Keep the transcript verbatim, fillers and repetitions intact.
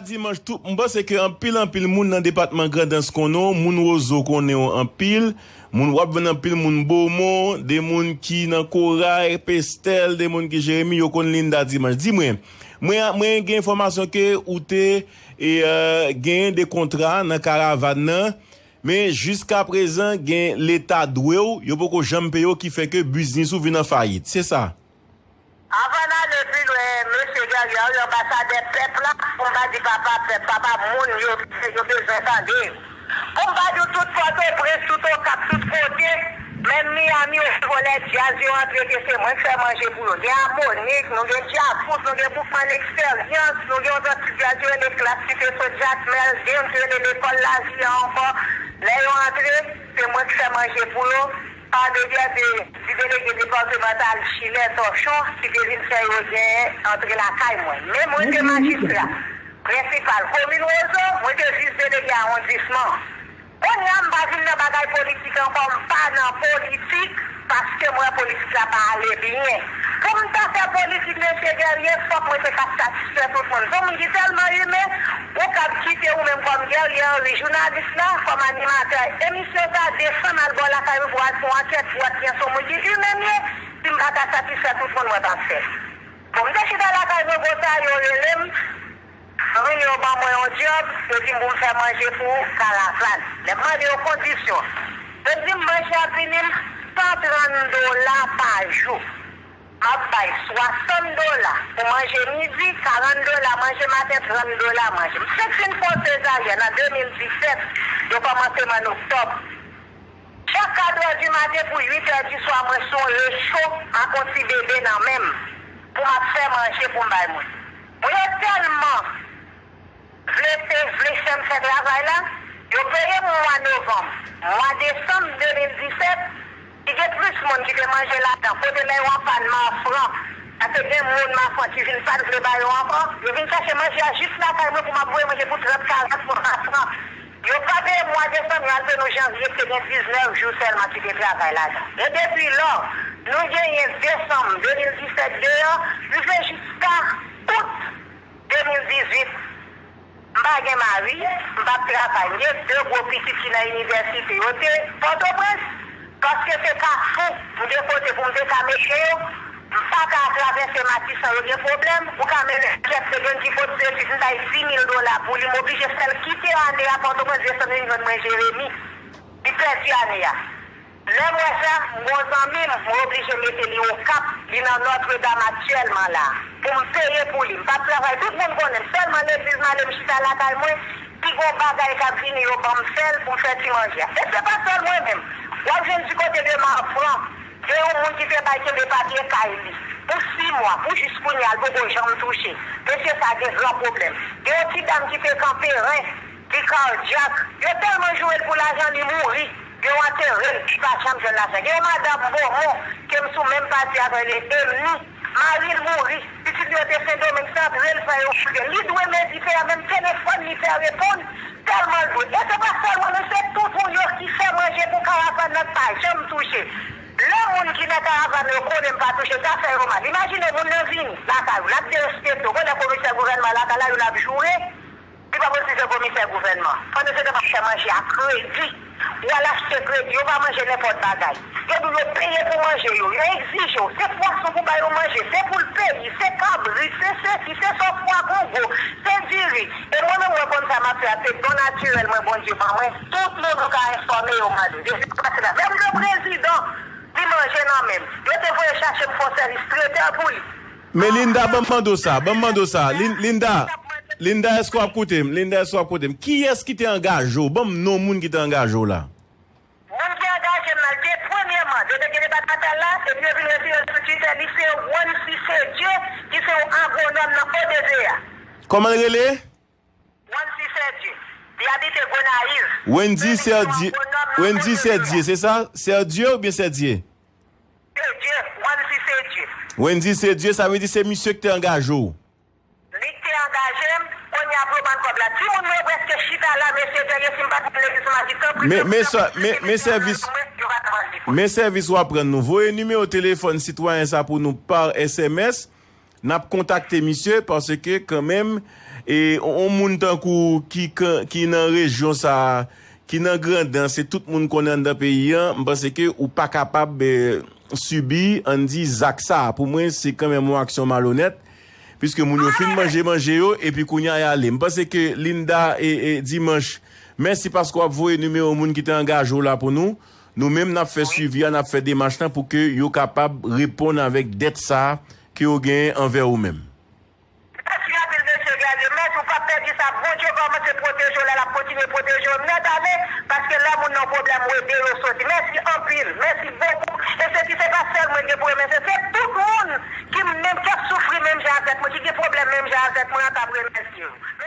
Dimanch, tout, m panse ke anpil, anpil moun nan depatman Grandans konnen w, moun Wozo konnen w anpil, moun w ap jwenn anpil moun Bomon, de moun ki nan Koray, Pestèl, de moun ki Jeremi, yo konn Linda Dimanch. Di mwen, mwen, mwen gen enfòmasyon ke ou te e, e, genyen de kontra nan karavàn nan, men jiska prezan gen Leta dwe w, yo poko janm peye w, ki fè ke biznis ou vin an fayit. Se sa. Avan n ale pi lwen, mesye Guerrier, anbasadè pèp la, pou m pa di papa pèp, papa moun yo, yo bezwen tande. Pou m pa di w tout Pòtoprens, tout Okap, tout kote, menm Miami, o Kolèj Djaz, yo antre ke se mwen k fè manje pou yo. Gen Amonik, nou gen Djafous, nou gen Boukman Eksperyans, nou gen yon zanti djaz yo rele Klas ki te sot Jakmèl, gen yon ki rele Lekòl Lavi a ankò. Lè yo antre, se mwen k fè manje pou yo. Pa de byè de, di delege depatmantal Chilè Tòchon ki te vin fè yo gen antre lakay mwen. Men mwen te majistra prensipal komin Wozo, mwen te vis delege awondisman. Kounye a m pa vin nan bagay politik ankò, m pa nan politik, paske m wè politik la pa ale byen. Pou m ta fè politik, mesye Guerrier, fòk mwen te ka satisfè tout moun. Se yon moun ki tèlman imen, ou kab kite ou menm kòm Guerrier Henry, jounalis la, kòm animatè emisyon sa, desann al bò lakay mwen pou al fè yon ankèt pou wè kiyès yon moun ki imen m ye. Si m pa ka satisfè tout moun, mwen p ap fè. Bon, m te chita lakay mwen konsa, yo rele m. Fanmi yo ban mwen yon djòb, yo di m pou m fè manje pou karavàn. Lè m mande yo kondisyon, yo di m manje ap vini m san trant dola pa jou. M ap bay swasant dola pou manje midi, karant dola manje maten, trant dola manje. M fenk fin fè yon sezaryen an de mil disèt, yo kòmanse m an oktòb. Chak katrè di maten pou uitè di swa, mwen sou recho ak yon ti bebe nan men m pou m ap fè manje pou m bay moun. Mwen yo tèlman vle te vle fè m fè travay la, yo peye m mwa novanm, mwa desanm de mil disèt, ki gen plis moun ki te manje ladan, kote lè yo an pàn Mafran, paske gen moun Mafran ki vin pa t vle ba yo ankò, yo vin chache manje a jis lakay mwen pou m ap voye manje pou trant, karant moun Mafran. Yo pa peye mwa desanm, yo al peye nou janvye, ki te gen diznèf jou sèlman ki te travay ladan. E depi lò, nou genyen desanm de mil disèt deyò, rive jiska out de mil dizuit. M pa gen mari, m p ap travay. M gen de gwo pitit ki nan inivèsite. Yo te Pòtoprens, paske se Kafou, m gen kote pou m te ka mete yo. M pa ka travèse Matisan, yo gen pwoblèm. Ou ka mennen kèk segonn ki pot se si m bay dis mil dola pou li, m oblije fè l kite ane a Pòtoprens, desann vin jwenn mwen Jeremi. Li pèdi ane a. Lè m wè sa, m gon zanmi m, mwen oblije mete li Okap, li nan Nòtredam aktyèlman la. Pou m peye pou li. M p ap travay, tout moun konnen m. Sèlman legliz m ale, m chita lakay mwen, pi gon bagay k ap vini, yo ban m fè l pou m fè ti manje a. E se pa sèl mwen menm. W ap jwenn di kote de Mafran, gen yon moun ki te bay kenbe papye kay li pou sis mwa, pou jis kounye a, l poko janm touche. Mesye sa gen gran pwoblèm. Gen yon ti dam ki te kanpe ren, li kadyak. Yo tèlman joure l pou lajan, li mouri. Yo antere l, li pa janm jwenn lajan. Gen yon madanm Bomon, ke m sou menm pati avè l, Emni. Mari l mouri. Pitit li yo te Sendomeng, se antre l fè yo foure. Li dwe meditè a, menm telefòn li fè reponn, tèlman l dwe. E se pa sèl mwen, men se tout moun yo ki fè manje pou karavàn nan pa janm touche. Lè moun ki nan karavàn yo konnen m pa touche, sa fè yo mal. Imajine moun nan vini lakay ou, l ap derespekte w. Konnen komisè gouvènman lakay la, yo l ap joure. Li pa posib se komisè gouvènman. Pandan se tan, m ap fè manje a kredi. W al achte kredi, yo pa manje nenpòt bagay. Yo di w yo peye pou manje yo, yo egzije w. Se pwason pou ba yo manje, se poul peyi, se kabrit, se sesi, se sòfwa kongo, se diri. E mwen menm, mwen konn sa m ap fè a, se don natirèl mwen Bondye ban mwen. Tout moun ou ka enfòme yo mande. Depi m pase la, menm le prezidan, li manje nan men m. Yo te voye chache m fè yon sèvis tretè pou li. Men Linda, ban m mande w sa, ban m mande w sa. Lin-, Linda, Linda, èske w ap koute m? Linda, èske w ap koute m? Kiyès ki te angaje w? Ban m non moun ki te angaje w la. Moun ki angaje m nan, te premyèman, delege depatmantal la, epi yo vin retire l sou Twitter, li se Wancy Cedieu, ki se yon agwonòm nan O D V A. Kòman l rele? Wancy Cedieu. Li abite Gonayiv. Wendy Cedieu. Wendy Cedieu, se sa? Cedieu oubyen Cedieu? Cedieu, Wancy Cedieu. Wendy Cedieu, sa vle di se misye ki te angaje w? Li te angaje m, kounye a pou yo ban kòb la. Timoun mwen yo prèske chita la, mesye Guerrier, si m pa t nan legliz, m a di, tanpri, men, men, men, men sèvis, men sèvis w ap rann nou. Voye nimewo telefòn sitwayen sa pou nou pa S M S. N ap kontakte misye paske kanmenm, e, on moun tankou ki, ki nan rejyon sa a, ki nan Grandans, e tout moun konnen anndan peyi an, m panse ke ou pa kapab, e, sibi, ann di, zak sa a. Pou mwen, se kanmenm yon aksyon malonèt, piske moun yo fin manje manje yo, epi kounye a y ale. M panse ke Linda e, e Dimanche, mèsi paske w ap voye nimewo moun ki te angaje w la pou nou. Nou menm, n ap fè swivi a, n ap fè demach lan pou ke yo kapab reponn avèk dèt sa a ke yo genyen anvè ou menm. Mèsi anpil, mesye Gadio. Mèsi, ou p ap pèdi sa. Bondye kòmanse pwoteje w la, l ap kontinye pwoteje w nèt ale, paske lè moun nan pwoblèm, ou ede yo soti. Mèsi anpil. Mèsi bokou. E se ki se pa sèl mwen gen pou remèsye, se tout moun ki menm, k ap soufri menm jan avèk mwen, ki gen pwoblèm menm jan avèk mwen an, k ap remèsye w.